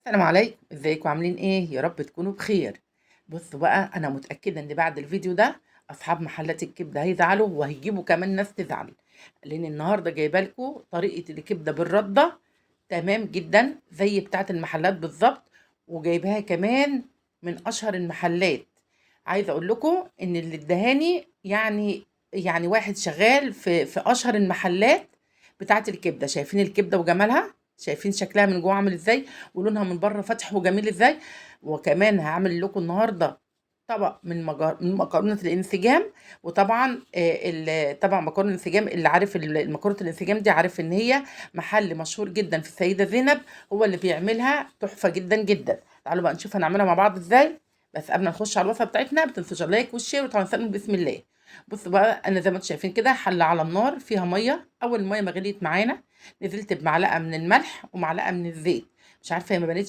السلام عليكم، ازيكم عاملين ايه؟ يا رب تكونوا بخير. بصوا بقى، انا متأكدة ان بعد الفيديو ده اصحاب محلات الكبدة هيزعلوا وهيجيبوا كمان ناس تزعل، لان النهارده جايبه لكم طريقة الكبدة بالردة تمام جدا زي بتاعة المحلات بالظبط، وجايباها كمان من اشهر المحلات. عايزه اقول لكم ان اللي ادهاني يعني واحد شغال في اشهر المحلات بتاعة الكبدة. شايفين الكبدة وجمالها؟ شايفين شكلها من جوه عامل ازاي ولونها من بره فاتح وجميل ازاي؟ وكمان هعمل لكم النهارده طبق من مكرونه الانسجام. وطبعا طبعا مكرونه الانسجام، اللي عارف المكرونه الانسجام دي عارف ان هي محل مشهور جدا في السيده زينب، هو اللي بيعملها تحفة جدا جدا. تعالوا بقى نشوف هنعملها مع بعض ازاي. بس قبل ما نخش على الوصفة بتاعتنا ما تنسوش ال like وال share، وطبعا نسلم بسم الله. بصوا بقى، انا زي ما انتم شايفين كده حله على النار فيها مية. اول المية ما غليت معانا نزلت بمعلقه من الملح ومعلقة من الزيت. مش عارفه هي ما بانتش